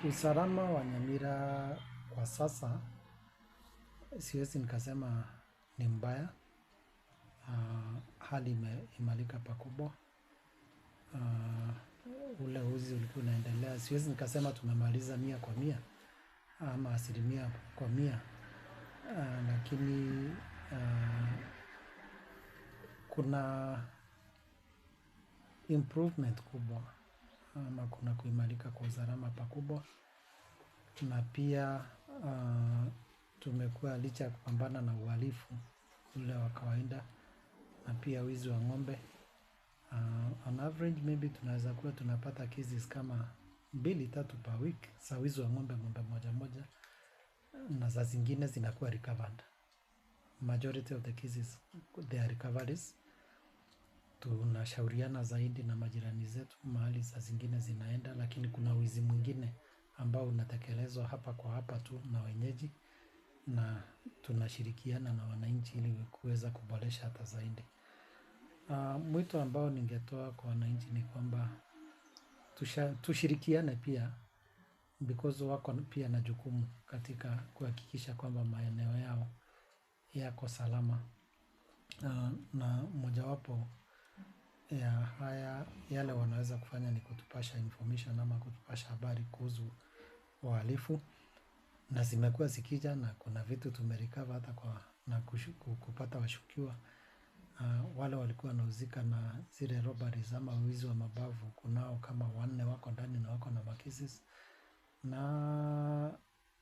Usalama wa Nyamira kwa sasa siwezi nikasema ni mbaya. Hali imeimarika pakubwa. Ule uzi ulikuwa unaendelea. Siwezi nikasema tumemaliza 100% ama 100%. Lakini kuna improvement kubwa ama kuna kuimarika kwa usalama pakubwa. Na pia tumekuwa licha ya kupambana na uhalifu ule wa kawaida na pia wizi wa ng'ombe. On average maybe tunaweza kuwa tunapata cases kama mbili tatu per week za wizi wa ng'ombe, ng'ombe moja moja, na saa zingine zinakuwa recovered. Majority of the cases they are recoveries. Tunashauriana zaidi na majirani zetu mahali saa zingine zinaenda, lakini kuna wizi mwingine ambao unatekelezwa hapa kwa hapa tu na wenyeji, na tunashirikiana na wananchi ili kuweza kuboresha hata zaidi. Mwito ambao ningetoa kwa wananchi ni kwamba tushirikiane pia because wako pia na jukumu katika kuhakikisha kwamba maeneo yao yako salama. Na mojawapo ya haya yale wanaweza kufanya ni kutupasha information ama kutupasha habari kuhusu wahalifu, na zimekuwa zikija na kuna vitu tumerecover hata kwa na kupata washukiwa. Wale walikuwa wanahusika na zile robberies ama wizi wa mabavu, kunao kama wanne wako ndani na wako na macases, na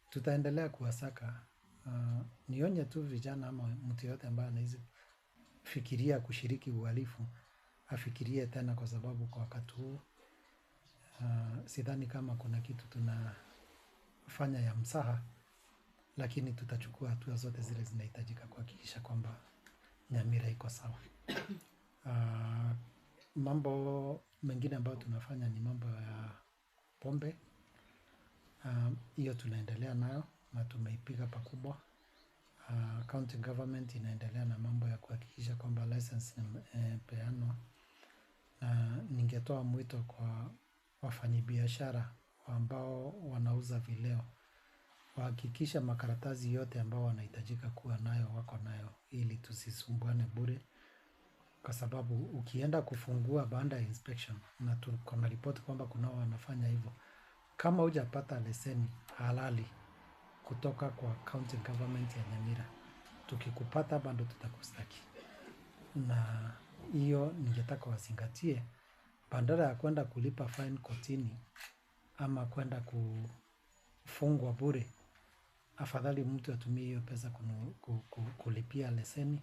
tutaendelea kuwasaka. Nionye tu vijana ama mtu yoyote ambaye anaweza fikiria kushiriki uhalifu afikirie tena, kwa sababu kwa wakati huu sidhani kama kuna kitu tunafanya ya mzaha, lakini tutachukua hatua zote zile zinahitajika kuhakikisha kwamba Nyamira iko sawa. Mambo mengine ambayo tunafanya ni mambo ya pombe. Hiyo tunaendelea nayo na tumeipiga pakubwa. County government inaendelea na mambo ya kuhakikisha kwamba license imepeanwa, na ningetoa mwito kwa wafanyibiashara ambao wanauza vileo wahakikishe makaratasi yote ambao wanahitajika kuwa nayo wako nayo, ili tusisumbuane bure, kwa sababu ukienda kufungua baada ya inspection, na tuko na ripoti kwamba kunao wanafanya hivyo, kama hujapata leseni halali kutoka kwa county government ya Nyamira, tukikupata bado tutakustaki. Na hiyo ningetaka wazingatie, badala ya kwenda kulipa fine kotini ama kwenda kufungwa bure, afadhali mtu atumie hiyo pesa kulipia leseni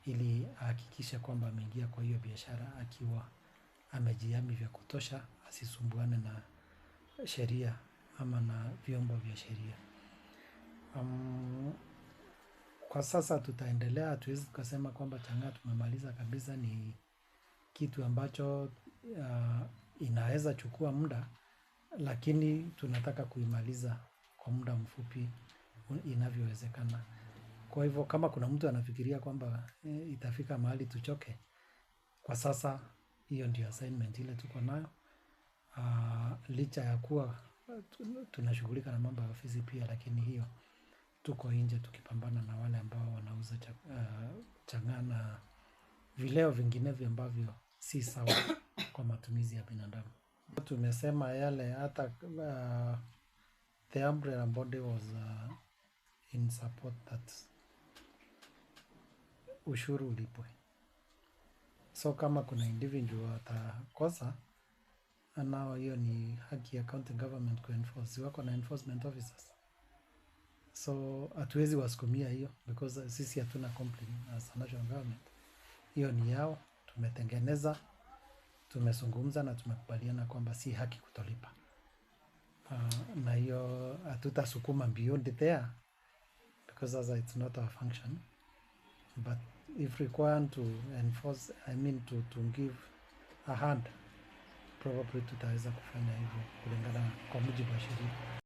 ili ahakikishe kwamba ameingia kwa hiyo biashara akiwa amejihami vya kutosha, asisumbuane na sheria ama na vyombo vya sheria. Kwa sasa tutaendelea, hatuwezi tukasema kwamba chang'aa tumemaliza kabisa. Ni kitu ambacho inaweza chukua muda, lakini tunataka kuimaliza kwa muda mfupi inavyowezekana. Kwa hivyo kama kuna mtu anafikiria kwamba itafika mahali tuchoke, kwa sasa hiyo ndio assignment ile tuko nayo. Licha ya kuwa tunashughulika na mambo ya ofisi pia, lakini hiyo tuko nje tukipambana na wale ambao wanauza chang'aa na vileo vinginevyo ambavyo si sawa kwa matumizi ya binadamu. Tumesema yale hata the umbrella body was in support that ushuru ulipwe. So kama kuna individual atakosa, nao hiyo ni haki ya county government kuenforce. Wako na enforcement officers. So hatuwezi wasukumia hiyo because sisi hatuna complaint as a national government. Hiyo ni yao, tumetengeneza, tumezungumza na tumekubaliana kwamba si haki kutolipa. Na hiyo hatutasukuma beyond there because sasa it's not our function, but if required to enforce, I mean to give a hand, probably tutaweza kufanya hivyo kulingana kwa mujibu wa sheria.